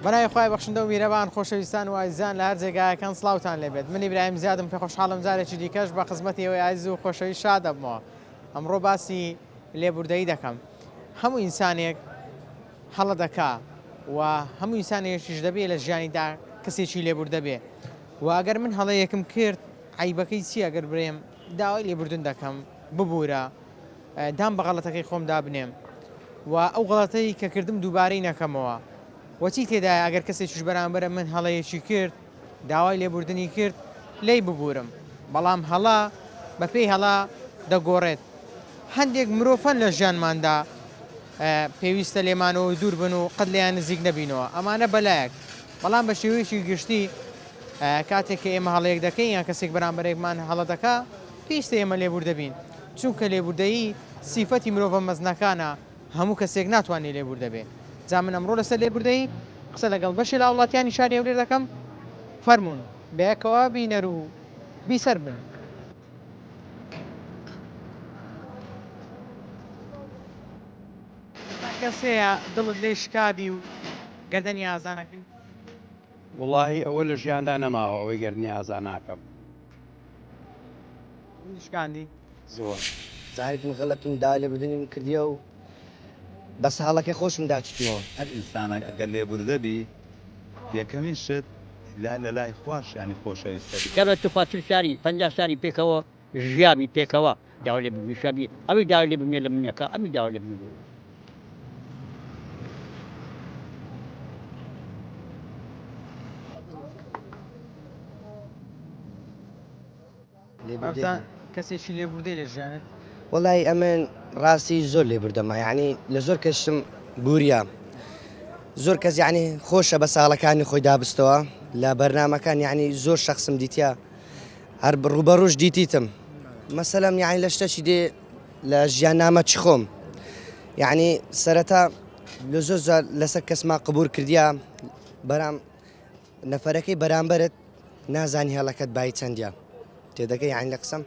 بەناوی خوای بەخشندە و میرەبان خۆشەویستان و ئازیزان لە هەر جێگایەکەن سڵاوتان لێبێت من ئیبراهیم زیادم پێ خۆشحاڵم جارێکی دیکەش بە خزمەتی ئێوەی ئازیز و خۆشەویست شاد دەبمەوە ئەمڕۆ باسی لێبوردەیی دەکەم هەموو ئینسانێک هەڵە دەکا و هەموو ئینسانێکیش دەبێ لە ژیانیدا کەسێکی لێبوردە بێ و ئەگەر من هەڵەیەکم کرد عەیبەکەی چییە گەر برێم داوای لێبوردن دەکەم ببوورە دان بە غەڵەتەکەی خۆم دابنێم و ئەو غەڵەتەی کە کردم دووبارەی نەکەمەوە و چی تێدایە ئەگەر کەسێکیش بەرامبەرە من هەڵەیەکی کرد داوای لێبوردنی کرد لێی ببورم بەڵام هەڵە بەپێی هەڵە دەگۆڕێت هەندێک مرۆڤ هەن لە ژیانماندا پێویستە لێمانەوە دوور بن و قەت لێیان نزیک نەبینەوە ئەمانە بەلایەک بەڵام بە شێوەیەکی گشتی کاتێک کە ئێمە هەڵەیەک دەکەین یان کەسێک بەرامبەرێکمان هەڵە دەکا پێویستە ئێمە لێبوردە بین چونکە لێبوردەیی سیفەتی مرۆڤە مەزنەکانە هەموو کەسێک ناتوانێ لێبوردە بێ جا من ئەمڕۆ لەسەر لێبوردەیی قسە لەگەڵ بەشێ لە هاوڵاتیانی شاری هەولێر دەکەم فەرموون بەیەکەوە بینەر و بیسەر بن. کەس هەیە دڵت لێی شکابی و گەردەنی ئازا نەکەی؟ وەڵاهی ئەوە لە ژیاندا نەماوە ئەوەی گەردنی ئازا ناکەم. دڵی شکاندی؟ زۆر. زانیت من غەلەتم داوای لێبوردنیم کردیە و بەس هەڵەکەی خۆشم داچتمەوە. هەر ئینسانەک ئەگەر لێبوردە بی یەکەمین شت لە لەلای خواش یانی خۆشەویستە بی. کابرا توخوا 40 سالی 50 سالی پێکەوە ژیابی پێکەوە داوای لێ ببنی شابی ئەوی داوای لێ ببنێ لە منەکە ئەمی داوای لێ ببنێ. مامۆستا کەسێکی لێبوردەی لە ژیانت؟ وەڵی ئەمن ڕاستی زۆر لێبوردەمە یعنی لە زۆر کەشم بوریا زۆر کەس یعنی خۆشە بە ساڵەکانی خۆی دابستەوە لە بەرنمەکان یعنی زۆر شخصم دیتە هەر ڕوبەڕوش دیتیتم مەسەلەم یعنی لە شتەکی دێ لە ژیان نامە چ خۆم یعنی سەرەتا لە زۆر جار لەسەر کەسما قبور کردیا بەرام نەفەرەکەی بەرامبەرت نازانی هەڵەکەت بای چەندە تێدەگەی یعنی لە قسەم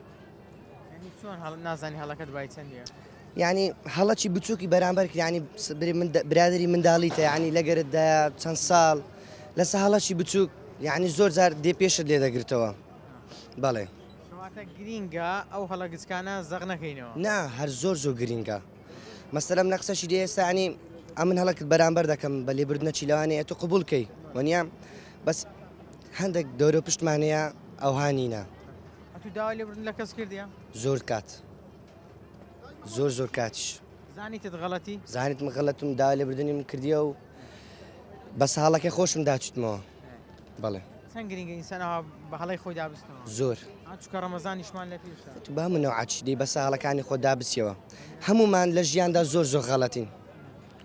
یعنی چۆن هەڵ نازانی هەڵەکەت بای چەندە یعنی هەڵەکی بچووکی بەرامبەر یعنی برادری منداڵیتە یعنی لەگەرتدا چەند ساڵ لەسە هەڵەکی بچووک یعنی زۆر جار دێ پێشت لێ دەگرتەوە بەڵێ کەواتە گرینگە ئەو هەڵە گچکانە زەق نەکەینەوە. نا هەر زۆر زۆر گرینگە مەسەلەم لە قسەشی دێ ئێستا ینی ئەمن هەڵەکت بەرامبەر دەکەم بە لێبردنەچی لەوانەیە تۆ قبول کەی وەنیە بەس هەندێک دەورە پشتمانەیە ئەوها نینە. ئەتوو داوای لێبوردن لە کەس کردیە؟ زۆر کات زۆر زۆر کاتیش. زانیتت غەڵەتی؟ زانیتم غەڵەتم داوای لێبردنیم کردیە و بەس هەڵەکەی خۆشم داچتمەوە بەڵێ. چەند گرینگە ئینسان ئەوها بە هەڵەی خۆی دابستەوە؟ زۆر. چونکە ڕەمەزانیشمان لە پێشە. تو بە هەموو نەوعەچ دەی بەسە هەڵەکانی خۆت دابچیەوە هەموومان لە ژیاندا زۆر زۆر غەڵەتین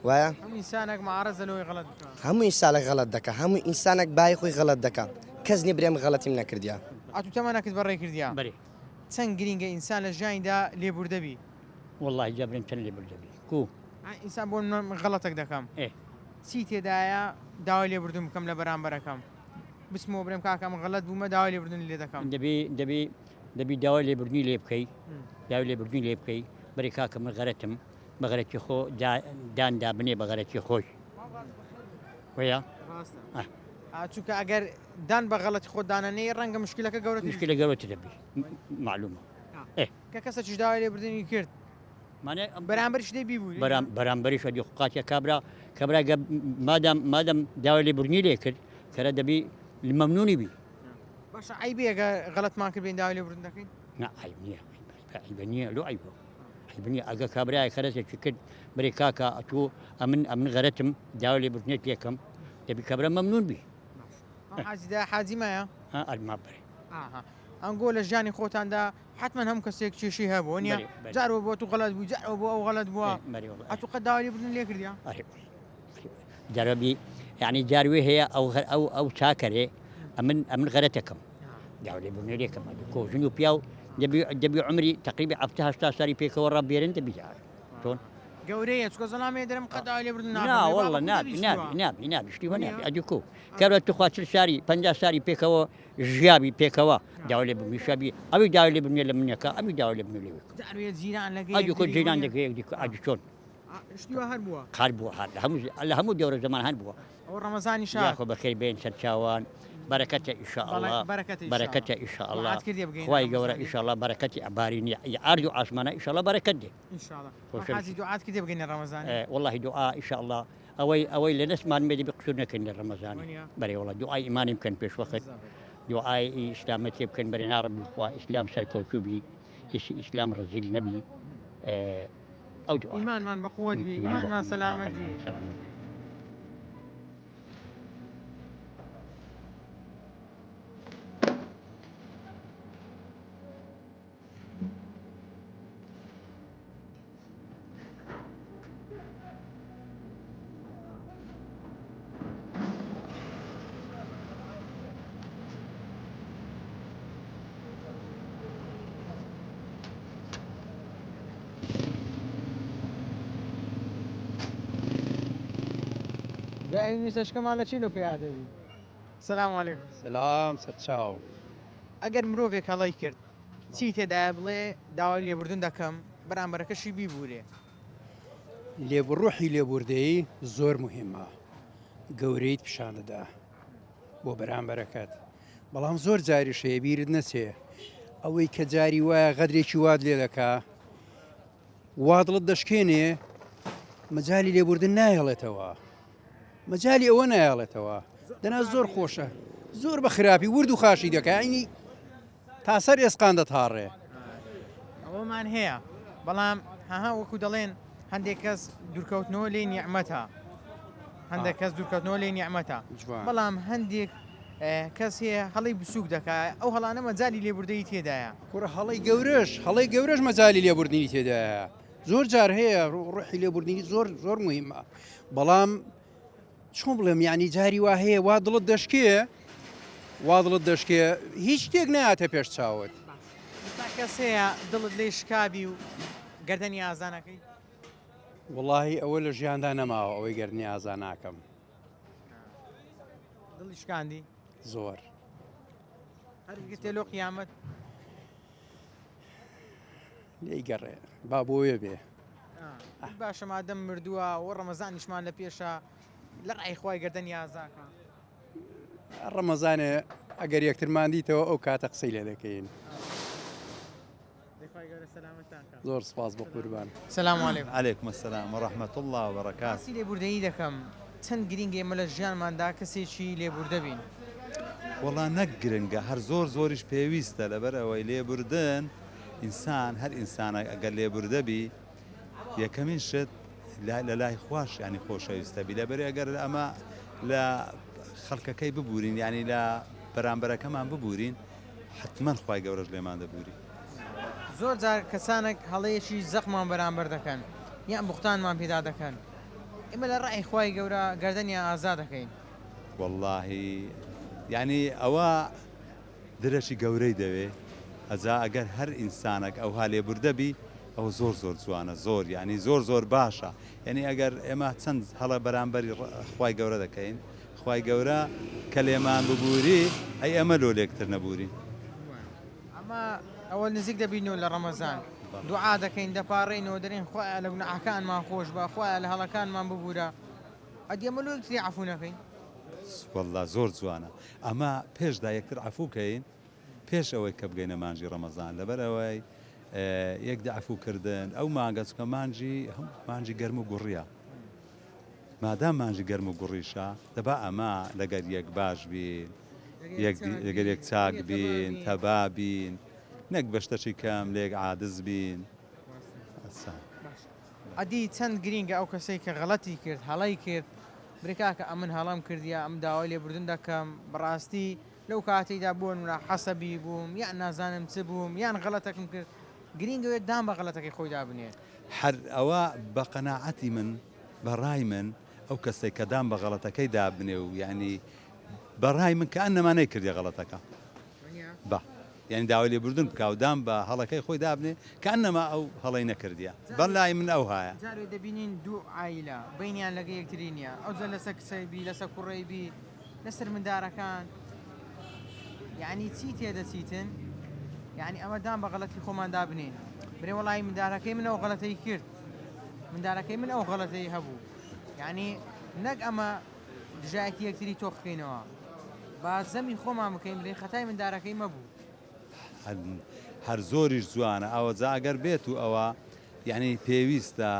وایە؟ هەموو ئینسانێک معارەزە لەوەی غەڵەت بکا. هەموو ئینسانێک غەڵەت دەکا هەموو ئینسانێک بای خۆی غەڵەت دەکا کەس نیە برێ من غەڵەتیم نەکردیە. ئەتوو تەمەنەکت بەڕێ کردیە؟ بەرێ. چەند گرینگە ئینسان لە ژیانیدا لێبوردە بی؟ وەڵاهی جا برێم چەند لێبوردە بی کو؟ ئینسان بۆ نمونە من غەڵەتێک دەکەم ئێ. چی تێدایە داوای لێبوردن بکەم لە بەرامبەرەکەم بچمەوە برێم کاکە من غەلەت بوومە داوای لێبوردن لێ دەکەم. دەبی دەبی دەبی داوای لێبوردنی لێ بکەی داوای لێبوردنی لێ بکەی بەرێ کاکە من غەرەتم بە غەرەتی خۆ دان دابنێ بە غەرەتی خۆی وەیە ڕاستە چونکە ئەگەر دان بە غەڵەتی خۆت دانەنێی ڕەنگە مشکلەکە گەورەتر مشکلە گەورەتر دەبی معلومە ئێ کە کەسێکیش داوای لێبوردنی کرد بەرامبەریش لێ بیبوری. بەرامبەریش ئەدی خو قاتیە کابرا کابرا گە مادام مادەم داوای لێبوردنی لێ کرد کەرە دەبی مەمنونی بی. باشە عەیبە گە غەڵەتمان کرد بێین داوای لێبوردن دەکەین؟ نا عەیب نییە عەیبە نییە لۆ عەیبە عەیب نییە ئەگە کابرایە کەرەسێکی کرد برێ کاکە ئەتوو ئەمن ئەمن غەرەتم داوای لێبوردنێت لێکەم دەبی کابرا مەمنون بی. حاجی دا حاجی مایە؟ ها ئەرما بەرێ. ئاها ئەنگۆ لە ژیانی خۆتاندا حەتمەن هەموو کەسێک کێشەی هەبووە نیە جارەوە بۆ تو غەلەت بوو جارەوە بۆ ئەو غەلەت بووە ئەتو قەت داوای لێبوردن لێ کردیە؟ جارەبی یعنی جاروێ هەیە ئەو ئەو ئەو چاکەرێ ئەمن ئەمن غەرەتەکەم داوا لێبوردنی لێکەم کۆژن و پیاو دەبی دەبی عمری تقریبا هەفتا هەشتا سالی پێکەوە ڕابێرن دەبی چۆن گەورەیە چکە زەڵامێ دەرم قەت داوای لێبوردن ناکەم نا والله نابی نابی نابی نابی شتی وە نابی ئەدی کو کەرە توخوا 40 سالی 50 سالی پێکەوە ژیابی پێکەوە داوای لێ ببنی شابی ئەوی داوای لێ ببنێ لە منەکە ئەوی داوای لێ ببنێ لەوێ جاروێ جیران لەگەی ئەدی کو جیران لەگەی یەکدی کو ئەدی چۆن. شتی وا هەر بووە؟ هەر بووە هەر لە هەموو لە هەموو دەورە زەمان هەر بووە. ئەوە ڕەمەزانیشە. یاخۆ بەخێر بێن سەرچاوان بەرەکەتە ان شاء بەڵێ اللە بەرەکەتە ان شاء بەرەکەتە اللە. ان شاء اللە دوعات کردیە بگەینە خوای گەورە ڕەمەزانی؟ ان شاء اللە بەرەکەتی ئەبارینی ئارد و ئاسمانە ان شاء اللە بەرەکەت دێ. ان شاء اللە. خۆشەویستی. حاجی دوعات کردیە بگەینە ڕەمەزانی؟ وەڵاهی دوعا ان شاء اللە ئەوەی ئەوەی لە دەستمان بێ دەبی قسوور نەکەین لە ڕەمەزانی. وەنیە؟ بەرێ وەڵا دوعای ئیمانی بکەن پێش وەخت بالضبط. دوعای ئیسلامەتی بکەن بەرێ ناڕەبی خوا ئیسلام سەرکەوتوو بی ئیسی ئیسلام ڕەزیل نەبی ئەو دوعا. ئیمانمان بە قوت بی ئیمانمان سەلامەت بی. دای نووسەشکەمان لە چی لۆ پێیا دەبی؟ سلام علیکم. سلام سەرچاو. ئەگەر مرۆڤێک هەڵەی کرد چی تێدایە بڵێ داوای لێبوردن دەکەم بەرامبەرەکەشی بیبورێ؟ ڕوحی لێبوردەیی زۆر موهیمە گەورەیت پیشان دەدا بۆ بەرامبەرەکەت بەڵام زۆر جاریش هەیە بیرت نەچێ ئەوەی کە جاری وایە غەدرێکی وات لێ دەکا وا دڵت دەشکێنێ مەجای لێبوردن نایەڵێتەوە مەجای ئەوە نایەڵێتەوە دەنا زۆر خۆشە زۆر بە خراپی ورد و خاشی دەکەینی تا سەر ئێسقان دەتهاڕێ. ئەوەمان هەیە بەڵام هەها وەکو دەڵێن هەندێک کەس دوورکەوتنەوە لێی نیعمەتە هەندێک کەس دوورکەوتنەوە لێی نیعمەتە بەڵام هەندێک کەس هەیە هەڵی بچووک دەکات ئەو هەڵانە مەجای لێبوردەی تێدایە. کوڕە هەڵەی گەورەش هەڵەی گەورەش مەجای لێبوردنی تێدایە زۆر جار هەیە ڕۆحی لێبوردنی زۆر زۆر مهمە بەڵام چۆن بڵێم یانی جاری وا هەیە وا دڵت دەشکێ وا دڵت دەشکێ هیچ شتێک نایاتە پێش چاوت. ئێستا کەس هەیە دڵت لێی شکابی و گەردەنی ئازا نەکەی؟ وەڵاهی ئەوە لە ژیاندا نەماوە ئەوەی گەردنی ئازا ناکەم. دڵی شکاندی؟ زۆر. هەر گرتێ لۆ قیامەت. لێی گەڕێ با بۆیە بێ. باشە مادەم مردووە و ڕەمەزانیشمان لە پێشە لە ڕای خوای گەردەنی ئازاکە. ڕەمەزانێ ئەگەر یەکترمان دیتەوە ئەو کاتە قسەی لێ دەکەین. زۆر سپاس بە قوربان. سلام علیکم. علیکم السلام و رحمة اللە و برکاته. باسی لێبوردەیی دەکەم چەند گرینگە ئێمە لە ژیانماندا کەسێکی لێبوردە بین؟ وەڵا نەک گرنگە هەر زۆر زۆریش پێویستە لەبەر ئەوەی لێبوردن ئینسان هەر ئینسانەک ئەگەر لێبوردە بی یەکەمین شت لە لای خواش یانی خۆشەویستە بی لەبەر ئەگەر ئەمە لە خەڵکەکەی ببورین یانی لە بەرامبەرەکەمان ببورین حتمما خوای گەورەش لێمان دەبوری. زۆر جار کەسانێک هەڵەیەکی زەقمان بەرامبەر دەکەن یان بوختانمان پێدا دەکەن ئێمە لە ڕای خوای گەورە گەردەنیان ئازا دەکەین. وەڵاهی یانی ئەوە درەکی گەورەی دەوێ ئەجا ئەگەر هەر ئینسانەک ئەوها لێبوردە بی ئەوە زۆر زۆر جوانە زۆر یانی زۆر زۆر باشە یانی ئەگەر ئێمە چەند هەڵە بەرامبەری خوای گەورە دەکەین خوای گەورە کە لێمان ببوری ئەی ئێمە لۆ لێکتر نەبورین. ئەمە ئەوە نزیک دەبینەوە لە ڕەمەزان دوعا دەکەین دەپاڕێینەوە دەرێن خوایە لە گوناحەکانمان خۆش بە خوایە لە هەڵەکانمان ببورە ئەدی ئەمە لۆ یەکتری عەفوو نەکەین؟ وەڵا زۆر جوانە ئەمە پێشدا یەکتر عەفوو کەین پێش ئەوەی کە بگەینە مانگی ڕەمەزان لەبەر ئەوەی یەکدی عەفوو کردن ئەو مانگە چونکە مانگی مانگی گەرم و گوڕیە مادام مانگی گەرم و گوڕیشە دەبا ئەمە لەگەر یەک باش بین لەگەر یەک چاک بین تەبا بین نەک بە شتەکی کەم لێک عادز بین. ئەدی چەند گرینگە ئەو کەسەی کە غەڵەتی کرد هەڵەی کرد برێ کاکە ئەمن هەڵەم کردیە ئەم داوای لێبوردن دەکەم بەڕاستی لەو کاتەیدا بۆ نمونە حەسەبی بووم یان نازانم چ بووم یان غەڵەتەکم کرد گرینگە وێ دان بە غەڵەتەکەی خۆیدا بنێ. هەر ئەوە بە قەناعەتی من بە ڕای من ئەو کەسەی کە دان بە غەڵەتەکەی دابنێ و یانی بە ڕای من کەئەنەما نەیکردیە غەڵەتەکە بە یانی داوای لێبوردن بکا و دان بە هەڵەکەی خۆی دابنێ کەئەنەما ئەو هەڵەی نەکردیە بە لای من ئەوهایە. جارێ دەبینین دوو عایلە بەینیان لەگە یەکتری نیە ئەوجا لەسەر کچەی بی لەسەر کوڕەی بی لەسەر مندارەکان یعنی چی تێدەچیتن یعنی ئەمە دان بە غەڵەتی خۆمان دابنین برێ وەڵی مندارەکەی منەوە غەڵەتەی کرد. مندالەکەی من ئەو غەڵەتەی هەبوو یانی نەک ئەمە دژایەتی یەکتری تۆخ بکەینەوە با زەمی خۆمان بکەین بلێین خەتای مندارەکەی مەبوو. هەر زۆریش جوانە ئەوە جا ئەگەر بێت و ئەوە یعنی پێویستە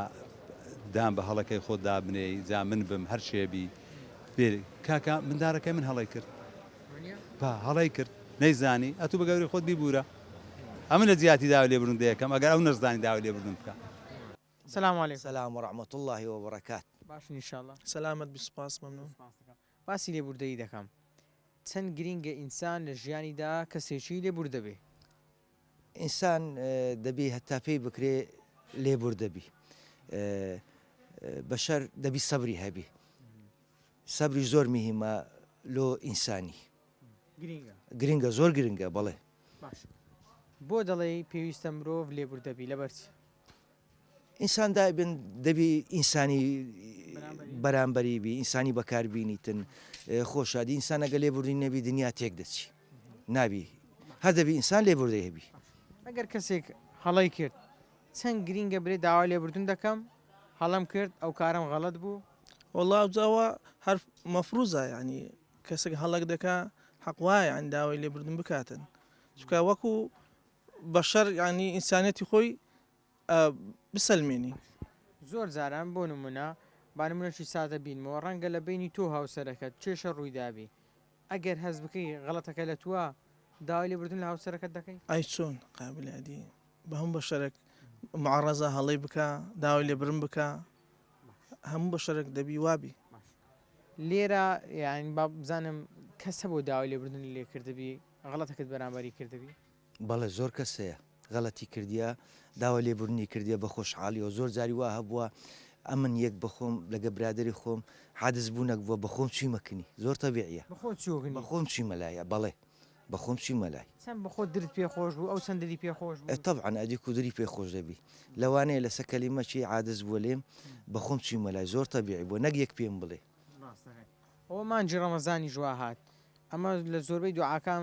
دان بە هەڵەکەی خۆت دابنێی جا من بم هەر شێ بی بێ کاکە مندارەکەی من هەڵەی کرد با هەڵەی کرد نەیزانی ئەتوو بە گەورەی خۆت بیبوورە ئەمن لە جیاتی داوای لێبوردن دەکەم ئەگەر ئەو نەشزانی داوای لێبوردن بکە. سلام علیکم. سلام و رحمە اللە و برکات. باشن ان شاءاللە. سەلامەت بی سوپاس مەمنون. باسی لێبوردەیی دەکەم چەند گرینگە ئینسان لە ژیانیدا کەسێکی لێبوردە بێ؟ ئینسان دەبی هەتا پێی بکرێ لێبوردە بی بەشەر دەبی سەبری هەبی سەبری زۆر میهیمە لۆ ئینسانی گرینگە گرینگە زۆر گرنگە بەڵێ. باش بۆ دەڵێی پێویستە مرۆڤ لێبوردە بی لەبەر چی؟ ئینسان دایبن دەبی ئینسانی بەرامبەری بی ئینسانی بەکار بینیتن خۆشادی ئینسان ئەگە لێبوردنی نەبی دنیا تێک دەچی نابی هەر دەبی ئینسان لێبوردەی هەبی. ئەگەر کەسێک هەڵەی کرد چەند گرینگە برێ داوای لێبوردن دەکەم هەڵەم کرد ئەو کارەم غەڵەت بوو. وەڵا ئەوجا ئەوە هەر مەفروزە یانی کەسێک هەڵەک دەکا حەق وایە یانی داوای لێبوردن بکاتن چونکە وەکو بەشەر یانی ئینسانیەتی خۆی بسەلمێنی. زۆر جاران بۆ نمونە با نمونەکی سادە بینمەوە ڕەنگە لە بەینی تۆ و هاوسەرەکەت کێشە ڕوویدابی ئەگەر هەست بکەی غەڵەتەکە لە تووە داوای لێبوردن لە هاوسەرەکەت دەکەی؟ ئای چۆن قابلە ئەدی بە هەموو بەشەرێک معەڕەزە هەڵەی بکا داوای لێبرن بکا هەموو بەشەرێک دەبی وابی. لێرە یانی با بزانم کەس هەبوو داوای لێبوردنی لێ کردبی غەڵەتەکت بەرامبەری کردبی؟ بەڵێ زۆر کەس هەیە غەڵەتی کردیە داوای لێبوردنی کردیە بە خۆشحاڵیەوە زۆر جاری وا هەبووە ئەمن یەک بەخۆم لەگە برادەری خۆم حادس بوونەک بووە بەخۆم چویمە کنی زۆر تەبیعیە بەخۆت چووە کنی؟ بەخۆم چویمە لای بەڵێ بەخۆم چویمە لای. چەند بەخۆت درت پێ خۆش بوو ئەو چەند دلی پێ خۆش بوو؟ ئێ تەبعەن ئەدی کو دلی پێ خۆش دەبی لەوانەیە لەسە کەلیمەکی عادس بووە لێم بەخۆم چویمە لای زۆر تەبیعی بووە نەک یەک پێم بڵێ. ڕاست دەکەی ئەوە مانگی ڕەمەزانیش وا هات ئەمە لە زۆربەی دوعاکان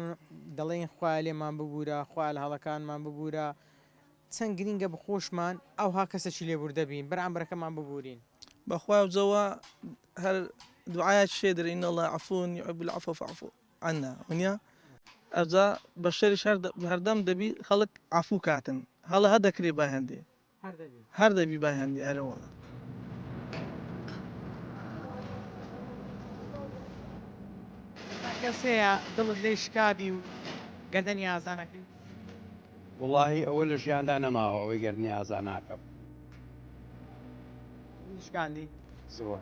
دەڵێین خوایە لێمان ببورە خوایە لە هەڵەکانمان ببورە چەند گرینگە بخۆشمان ئەوها کەسەکی لێبوردە بین بەرامبەرەکەمان ببورین. بەخوا جەوا هەر دوعایەک شێ دەرێ ان اللە عفو یحب العفو فاعفو عنا ونیە ئەوجا بەشەریش هەردەم دەبی خەڵک عەفو کاتن هەڵە هەر دەکرێ با هەندێ هەر دەبی با هەندێ ئەرەوەڵا. کەس هەیە دڵت لێی شکابی و گەردەنی ئازا نەکەی؟ وەڵاهی ئەوە لە ژیاندا نەماوە ئەوەی گەردنی ئازا ناکەم. شکاندی؟ زۆر.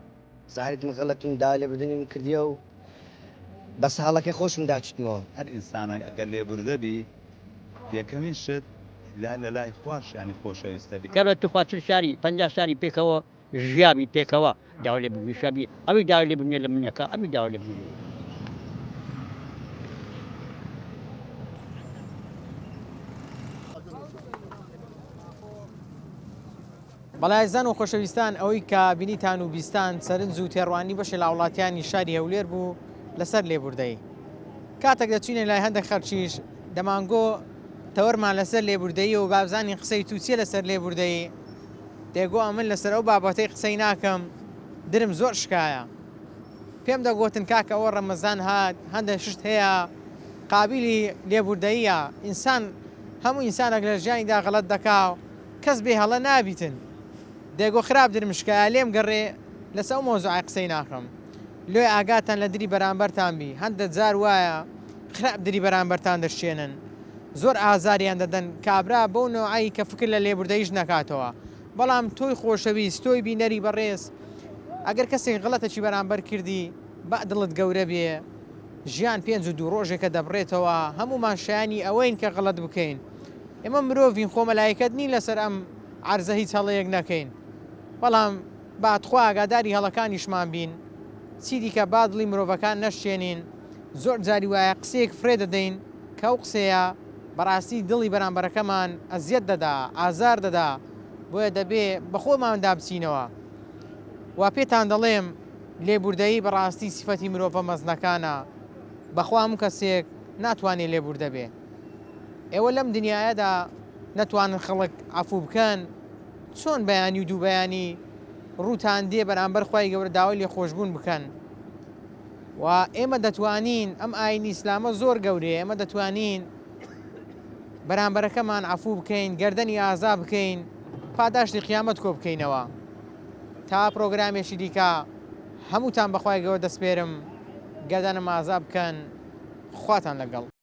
زانیت من غەلەتم داوای لێبوردنیم کردیە و بەس هەڵەکەی خۆشم داچوتمەوە. هەر ئینسانێک ئەگەر لێبوردە بی یەکەمین شت لە لەلای خواش یانی خۆشەویستە بی. کەرە توخوا چل ساری پەنجا ساری پێکەوە ژیابی پێکەوە داوای لێ ببوری شابی ئەوی داوای لێ ببنێ لە منەکە ئەوی داوای لێ ببنێ. بەڵێ ئازیزان و خۆشەویستان ئەوەی کە بینیتان و بیستان سەرنج و تێڕوانینی بەشێ لە هاوڵاتیانی شاری هەولێر بوو لەسەر لێبوردەیی. کاتێک دەچوینە لای هەندێک خەڵکیش دەمانگۆ تەوەرمان لەسەر لێبوردەیی و بابزانین قسەی تو چیە لەسەر لێبوردەیی دەیگۆ ئەمن لەسەر ئەو بابەتەی قسەی ناکەم درم زۆر شکایە پێم دەگۆتن کاکە ئەوە ڕەمەزان هات هەندێک شت هەیە قابیلی لێبوردەییە ئینسان هەموو ئینسانێک لە ژیانیدا غەڵەت دەکا کەس بێ هەڵە نابیتن دەیگۆ خراپ درم شکایە لێم گەڕێ لەسە ئەو مەوزوعەی قسەی ناکەم لۆی ئاگاتان لە دری بەرامبەرتان بی هەندە جار وایە خراپ دری بەرامبەرتان دەشکێنن زۆر ئازاریان دەدەن کابرا بەو نەوعەی کە فکر لە لێبوردەییش نەکاتەوە بەڵام تۆی خۆشەویست تۆی بینەری بەڕێز ئەگەر کەسێک غەڵەتەکی بەرامبەر کردی با دڵت گەورە بێ ژیان 52 ڕۆژێکە دەبڕێتەوە هەموومان شایانی ئەوەین کە غەڵەت بکەین ئێمە مرۆڤین خۆ مەلایکەت نین لەسەر ئەم عەرزە هیچ هەڵەیەک نەکەین بەڵام با تخوا ئاگاداری هەڵەکانیشمان بین چیدیکە با دڵی مرۆڤەکان نەشکێنین زۆر جاری وایە قسەیەک فرێ دەدەین کە ئەو قسەیە بەڕاستی دڵی بەرامبەرەکەمان ئەزیەت دەدا ئازار دەدا بۆیە دەبێ بەخۆماندا بچینەوە وا پێتان دەڵێم لێبوردەیی بەڕاستی سیفەتی مرۆڤە مەزنەکانە بەخوا هەموو کەسێک ناتوانێ لێبوردە بێ ئێوە لەم دنیایەدا نەتوانن خەڵک عەفوو بکەن. چۆن بەیانی و دوو بەیانی ڕووتان دێ بەرامبەر خوای گەورە داوای لێخۆشبوون بکەن و ئێمە دەتوانین ئەم ئاینی ئیسلامە زۆر گەورەیە ئێمە دەتوانین بەرامبەرەکەمان عەفوو بکەین گەردەنی ئازا بکەین پاداشتی قیامەت کۆ بکەینەوە تا پرۆگرامێکی دیکە هەمووتان بەخوای گەورە دەسپێرم گەردەنم ئازا بکەن خواتان لەگەڵ.